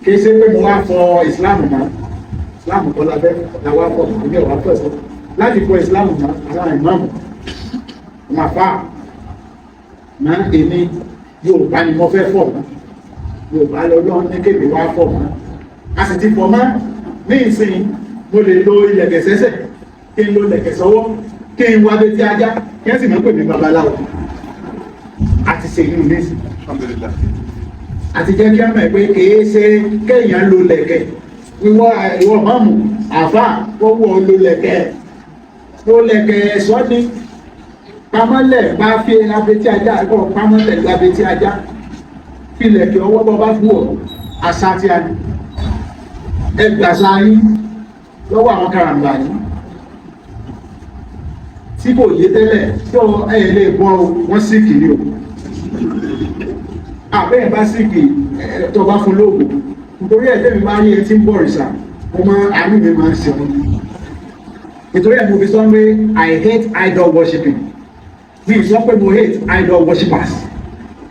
Kì í ṣe pé mo wá fọ Islam mọ́. Islam kọ́ la fẹ́ la wá fọ, èmi ò wá fọ Islam. Láti fọ Islam mọ́, àwọn ìmáàmù, àwọn àfáà, máa èmi Yorùbá ni mo fẹ́ fọ̀ mọ́. Yorùbá lọ́lọ́ ní kébì wá fọ̀ mọ́. A sì ti fọ̀ mọ́ ní ìsìn. Mo lè lo ilẹ̀kẹ̀ sẹ́sẹ̀, kí n lo ilẹ̀kẹ̀ sọ́wọ́, kí n wá betí ajá, kí ẹ sì máa pè mí babaláwo. Àti ṣe inú ní ìsìn. Alhamdulillah. Àti jẹ́ kí á mọ̀ pé kìí ṣe kéèyàn lo lẹ̀kẹ̀. Ìwọ ìwọ mọ́mù àfà ó wọ̀ lo lẹ̀kẹ̀, lo lẹ̀kẹ̀ ẹ̀ṣọ́ ni. Pamọ́lẹ̀ bá fi abetí ajá kọ́, pamọ́lẹ̀ lu abetí ajá, fi lẹ̀kẹ̀ ọwọ́ bọ́ bá fún ọ. Àṣà tí a ní ẹgbàṣà yín lọ́wọ́ àwọn karambà ní tí kò yé tẹ́lẹ̀ tó ẹ̀ lè bọ́ wọ́n sì kiri o. Àbẹ́yẹn bá sì kì tó bá fún lóògùn, nítorí ẹ̀ tẹ́mi máa ń rí ẹ tí ń bọ̀ rìṣà, mo máa àánú mi máa ń ṣe wọn. Nítorí ẹ̀ mo fi sọ pé I hate idol worshiping. Mi sọ pé mo hate idol worshippers.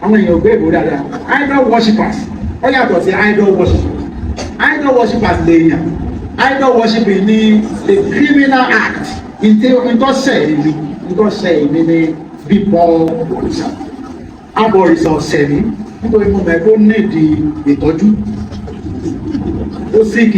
Àwọn èèyàn gbé ìbò dáadáa. Idol worshippers ó yàtọ̀ sí idol worshipers. Idol worshippers lè yàn, idol worshiping ní the criminal act. Ntọ́sẹ̀ èmi, ntọ́sẹ̀ èmi ní bíbọ òrìṣà. Abọ̀rìṣà ọ̀sẹ̀ mi, nítorí mo mọ̀ pé ó nídìí ìtọ́jú, ó sick,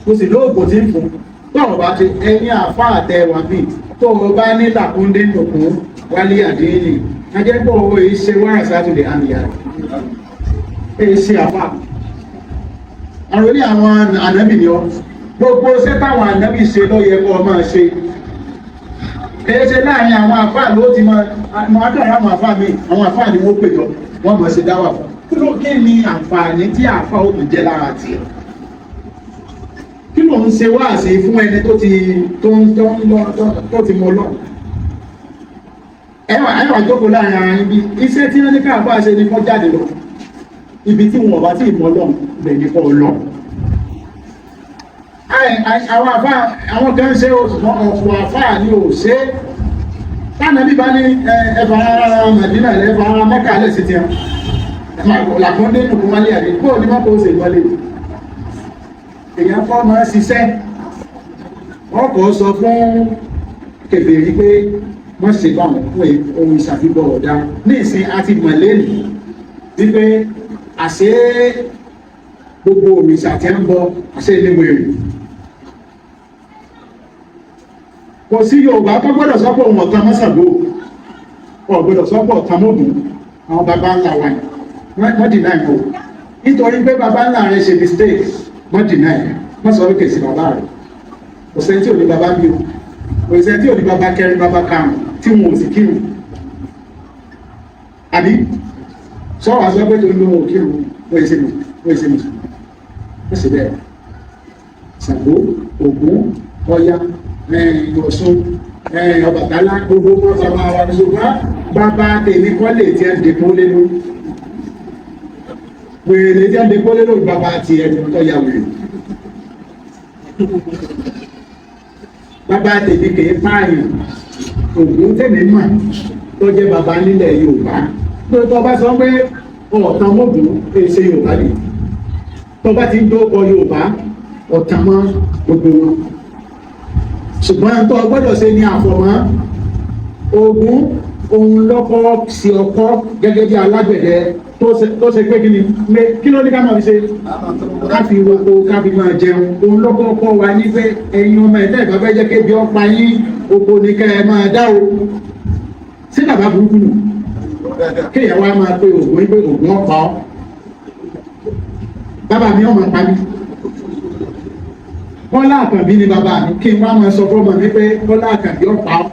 mo sì lóògùn tí ń fún. Tọ́wọ́n bá ti ẹ̀yìn àfáà tẹ wà bíi tó o bá ní làkúndé nùkún wálé àdéhìnì, ajẹ́pọ̀ owó yìí ṣe wáyà sátúndé àmì èyí ṣe àfáà. Àwọn ilé àwọn ànábì ni ọ. Gbogbo ṣé táwọn ànábì ṣe ló yẹ kó o máa ṣe. Kìí ṣe láàrin àwọn àfáà ló ti máa máa dọ̀rọ̀. Àwọn àfáà mi, àwọn àfáà ni wọ́n pè jọ, wọ́n mọ̀ ṣe dáwà fún. Kí ló, kí ni àǹfààní tí àfáà ó tún jẹ lára tiẹ̀? Kí ló ń ṣe wáàsí fún ẹni tó ti tó ń tó ń lọ tó ti mọ lọ? Ẹwà jókòó láàrin ara yín. Bí iṣẹ́ tí wọ́n ní káàbá ṣe ni kọ́ jáde lọ ibi tí wọn bá tí ì mọ lọ, ibẹ̀ ní kọ́ lọ. Àwọn àfáà, àwọn kan ṣe oṣù, ọ̀pọ̀ àfáà ni ò ṣe. Tánàbí bá ní ẹfà ara Mẹdínà, ẹfà ara Mẹ́kà lẹ̀ sí tiẹ̀ làkúndé nùkún wálé àdé bóò ní mọ́kò ó ṣe wọlé. Èèyàn kọ́ máa ń ṣiṣẹ́. Wọ́n kọ́ sọ fún kèfèrí pé wọ́n ṣe báwọn fún ohun ìṣàfihàn ọ̀dá. Ní ìsìn àti mọ̀lẹ́nì wípé àṣé gbogbo òrìṣà tí ń bọ, àṣé ilé wèrè. Kò sí Yorùbá tó gbọ́dọ̀ sọ́pọ̀ ohun ọ̀tá mọ́sàgbó, ọ̀ gbọ́dọ̀ sọ́pọ̀ ọ̀tá mọ́gùn. Àwọn baba ńlá wa wọ́n dì náà o, nítorí pé baba ńlá rẹ̀ ṣe mistake, wọ́n dì náà, wọ́n sọ wípé sí bàbá rẹ̀. Kò sẹ́ni tí ò ní bàbá bí o, kò sẹ́ni tí ò ní bàbá kẹrin, bàbá karùn-ún tí wọn ò sì kírun. Àbí sọ́wọ́ àṣọ pé tó ń lóhun kírun, wọ́n ṣe wọ́n ṣe mùsùlùmí, wọ́n ṣe bẹ́ẹ̀. Ṣàngó, Ògún, Ọya, Ọ̀ṣun, Ọbàtálá, gbogbo wọn bàbá wa. Ṣùgbọ́n bàbá tèmi kọ́ lè tí ẹ dèpó lé lórí. Wèrè lè tí ẹ dèpó lé lórí. Bàbá ti ẹni tó ya wèrè. Bàbá tèmi kì í pààyàn. Ògún tèmi mọ̀ tó jẹ́ bàbá nílẹ̀ Yorùbá tó tó bá sọ pé ọ̀tàn mọ́gùn, èsè Yorùbá ni. Tó bá ti ń dókọ Yorùbá, ọ̀tàn mọ́ gbogbo wọn. Ṣùgbọ́n tó gbọ́dọ̀ ṣe ní àfọ̀mọ́ Ògún. Òun lọ́kọ́ sí ọkọ́ gẹ́gẹ́ bí alágbẹ̀dẹ tó ṣe pé kíni kí ló ní ká máa fi ṣe, ká fi roko, ká fi máa jẹun. Òun lọ́kọ́ kọ́ wa ní pé ẹ̀yin ọmọ ẹ̀dá ìbáfẹ́ jẹ́ kébi ọ̀pá yín, oko ní kẹ́ ẹ máa dá o. Sí bàbá burúkú nù kéèyàn wá máa pe Ògún pé Ògún ọ̀pá ọ́. Bàbá mi ọmọ pa mí. Bọ́lá Àkànbí ni bàbá mi. Kí n wá máa sọ fọ́mọ mi pé Bọ́lá Àkànbí ọ̀pá ọ́.